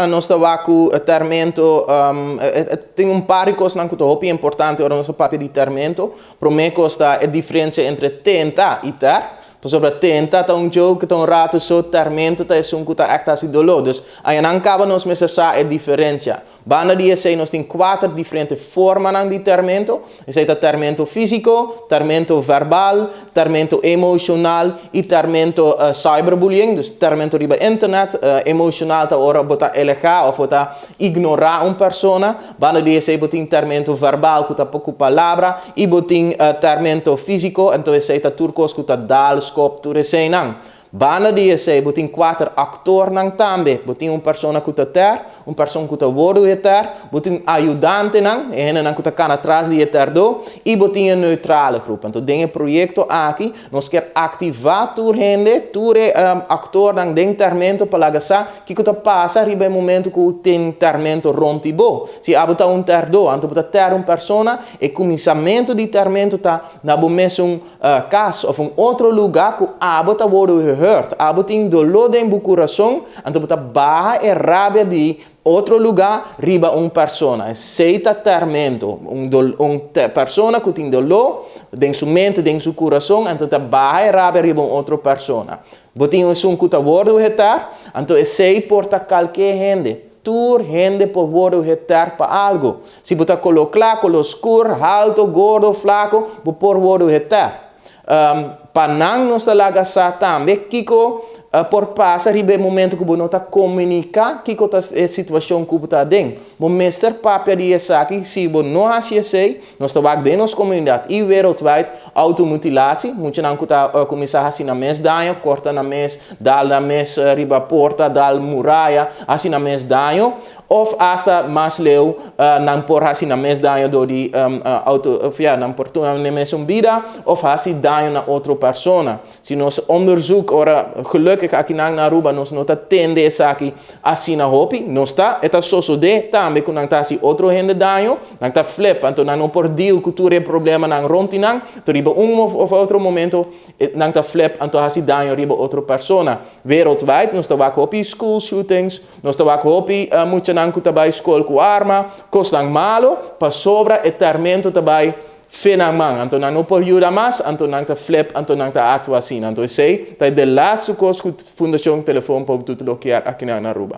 Nos ta wak ku tèrmento, tin un par di kosnan ku ta hopi importante ora nos ta papia di tèrmento. Promé kos ta e diferensia entre tenta i tèr. Pasobra tenta ta un joke, ta un ratu so, tèrmento ta esun ku ta ègt hasi doló. Dus ayanan kaba nos mester sa e diferensia. Banda di esei nos tin kuater diferente formanan di tèrmento. Esei ta tèrmento físiko, tèrmento verbal, tèrmento emoshonal i tèrmento cyberbullying, dus tèrmento riba internet. Emoshonal ta ora bo ta elehá òf bo ta ignorá un persona. Banda di esei bo tin tèrmento verbal ku ta ku palabra i bo tin tèrmento físiko, anto esei ta tur kos ku ta dal, skòp, tur eseinan. Banda di esei bo tin kuater aktornan tambe. Bo tin un persona ku ta tèr, un person ku ta wordu e tèr, bo tin ayudantenan, e hendenan ku ta kana tras di e tèrdó, i bo tin e neutrale groep. Anto den e proyekto aki nos kier aktivá tur hende, tur e aktornan den tèrmento pa laga sa kiko ta pasa riba e momento ku tin tèrmento rònt di bo. Si abo ta un tèrdó, anto bo ta tèr un persona, e kuminsamentu di tèrmento ta na bo mesun Cas of un otro luga cu abo ta wordo gehurt, abo tin dolor den bo curason, anto bo ta baha e rabia di otro luga riba un persona. Esey ta termento. Un un persona cu tin dolor den su mente, den su curason, anto ta baha e rabia riba un otro persona. Bo tin esun cu ta wordo hetar, anto esey por ta calke hende. Tur hende por wordo heter pa algo. Si bo ta color cla, color scur, halto, gordo, flaco, bo por wordo heter. Pa nan nos ta laga sa tambe kico por pasa riba e momento cu bo no ta comunica kico ta e situacion cu bo ta aden. Bo mester papia di esaki, si bo no haci esey, Nos ta wak den nos komunidat i wereldwijd automutilatie, muchanan ku ta kuminsá hasi nan mes daño, korta nan mes, dal nan mes riba porta, dal muraya, hasi nan mes daño, òf asta mas leu nan por hasi nan mes daño dor di auto, òf ya, nan por tuma nan mes un bida òf hasi daño na otro persona. Si nos onderzoek ora, gelukkig akinan na Aruba nos no ta tende esaki asina hopi, nos ta, e ta sosodé tambe ku nan ta hasi otro hende daño, nan ta flip, anto nan no por deal ku tur e problemanan rond di nan, anto riba un of otro momento nan ta flip anto hasi daño riba otro persona. Wereldwijd nos ta wak hopi school shootings, nos ta wak hopi muchanan ku ta bai skol ku arma, kosnan malo, pasobra e termento ta bai Fe nan man, anto nan no por yuda mas, anto nan ta flip, anto nan ta actua asina. Anto esey ta e de laatste cos cu Fundacion Telefoon pa Tutulo kier akinan na Aruba.